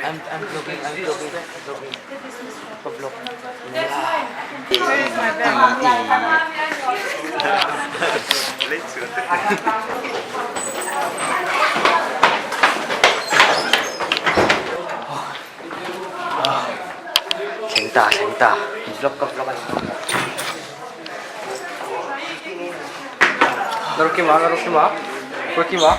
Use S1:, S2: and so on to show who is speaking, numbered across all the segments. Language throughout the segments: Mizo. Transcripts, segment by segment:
S1: I'm I'm vlogging, I'm vlogging, I'm vlogging. Pa-vlog. Thleng ta, thleng ta. Vlog ka vlog a ni. Narukima, narukima. Rukima.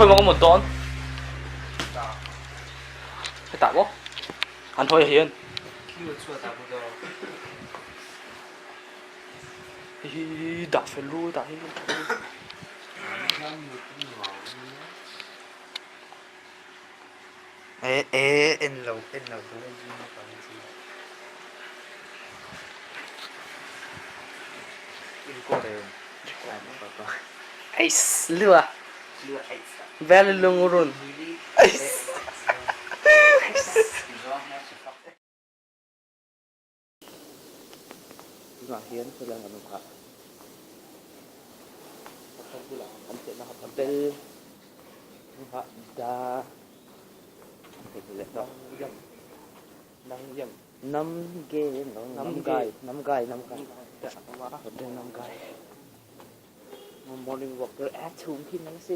S1: Khoi maw ka mut dawn? Hetah maw? An hawi hian. Hi dah fel ru dah hi.
S2: E e en lo en lo
S1: Ais lua. Valley lungurun. Ais. Tunah hian helai an awm phah. Pakhat bulah an chenna kha bel hnungah da Nam ge Nam gai Nam gai Nam gai Nam gai Morning walker a chhum khin ang si.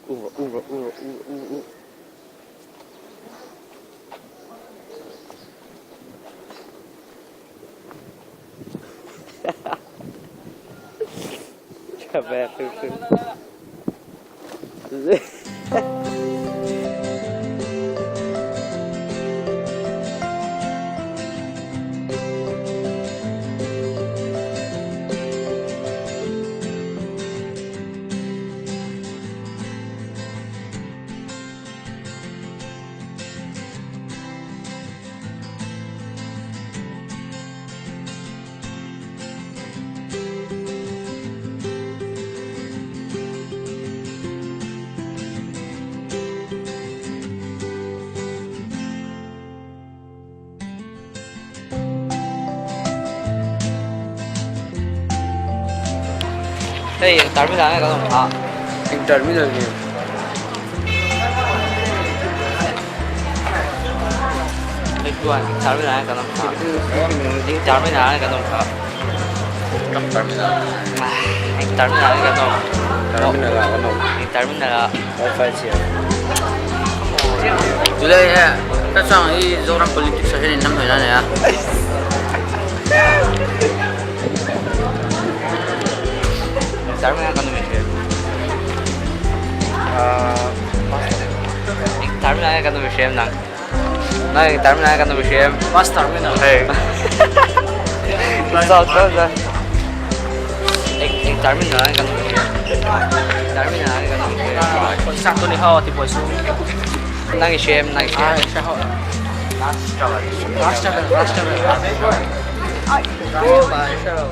S1: U u u u u u. Tha ve hrim hrim. Hei eng terminal nge kan awm phah?
S2: Eng terminal nge?
S1: Hei chuan eng terminal nge kan awm phah? Eng terminal nge kan awm phah?
S2: Kam terminal.
S1: Eng terminal nge kan awm?
S2: Terminal ah kan awm.
S1: Eng terminal ah?
S2: Wifi chhia.
S3: Today eh ka chuang hi Zoram politics ah hian in lam hawi na nei a.
S1: Terminal kan awm hria. Eng terminal nge kan awm hria em nang? Nang eng terminal nge kan awm hria em?
S3: Bus terminal.
S1: Hei. Zawt zawt zawt. Eng eng terminal nge kan awm hria? Terminal nge kan awm hria?
S3: Pawisa tu ni ho ti buai su.
S1: Nang i hria em? Nang i hria em?
S3: Ai hria ho. Last travel. Last travel. Last travel.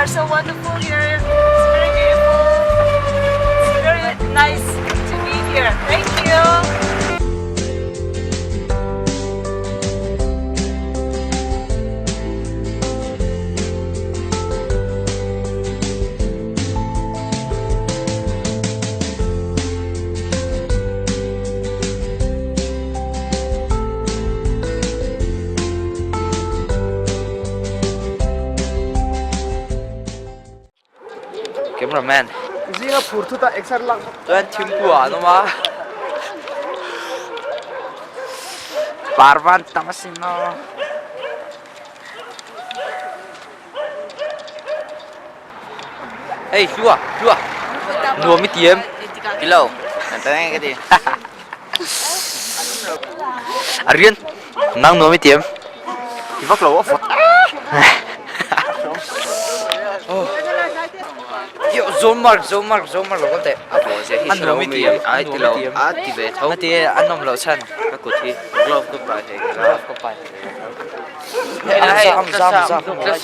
S4: are so wonderful here. It's very beautiful. It's very nice to be here. Thank you.
S1: Cameraman.
S5: Zinga phur thu ta exer lak.
S1: Chuan thingpu ah an awm a. Parvan tam asin aw. Hei hlua hlua nuam i ti em?
S3: Ti lo. An ta nge ka ti.
S1: A rian nang nuam i ti em?
S5: Ti vak lo a vawt.
S1: Yo Zone Mark Zone Mark Zone Mark lo kal teh.
S3: A vawh zia hi
S1: A nuam i ti em?
S3: Ai ti lo. A ti ve tho.
S1: A ti e a nawm loh chhan.
S3: Ka kut hi glove ka pai thei kher a.
S1: Glove ka pai thei kher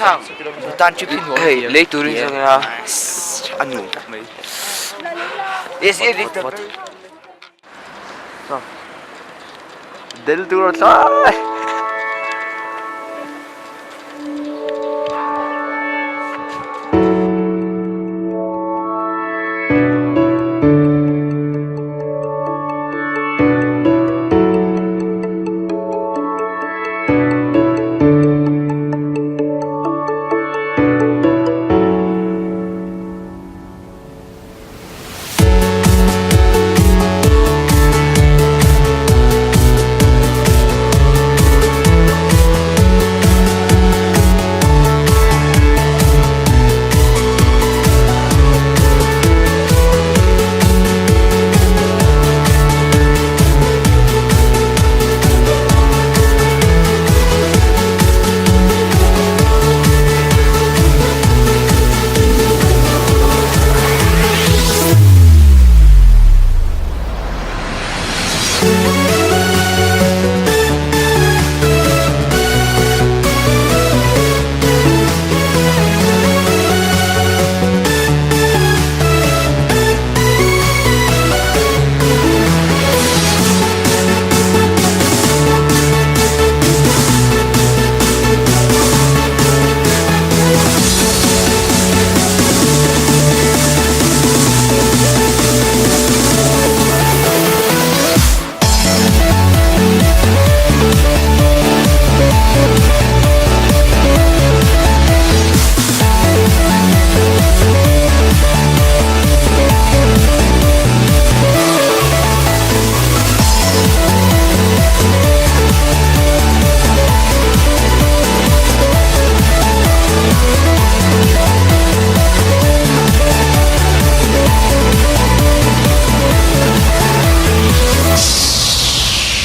S1: a.
S2: Hei lei turin chuan ila a nuam khawp mai del tur a thlai.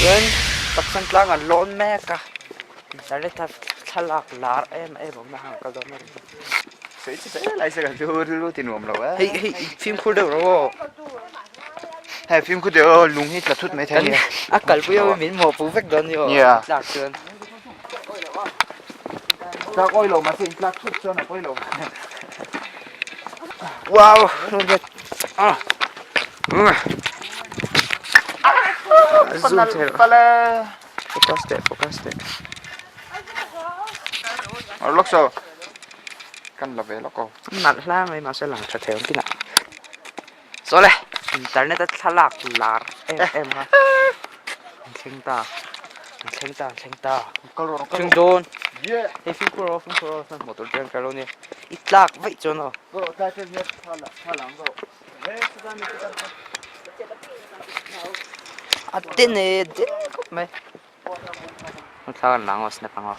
S1: Chuan taksan tlang an lawn mek a internet a thlalak lar em em awm na hang kal dawn a ni. Hei hei fimkhur deuh rawh aw.
S5: Hei fimkhur deuh aw lung hi tla thut mai thei a ni.
S1: A kalpui ho hi min mawhpuh vek dawn a ni aw tlak chuan.
S5: Tlak awi lo mahse in tlak thut chuan a pawi lo.
S1: Wow ah zoom thei rawh focus teh focus teh.
S5: Lawk saw kan la ve lawk aw.
S1: Nalh hla mai mahse lang tha thei awm kinah. Sawle internet a thlalak lar em em kha an thleng ta an thleng ta an thleng ta thleng dawn hei fimkhur rawh fimkhur rawh hmanhmawh tur chuan ka lo nia i tlak vaih chuan aw a den e den khawp mai. Thla kan la ang aw snap ang aw.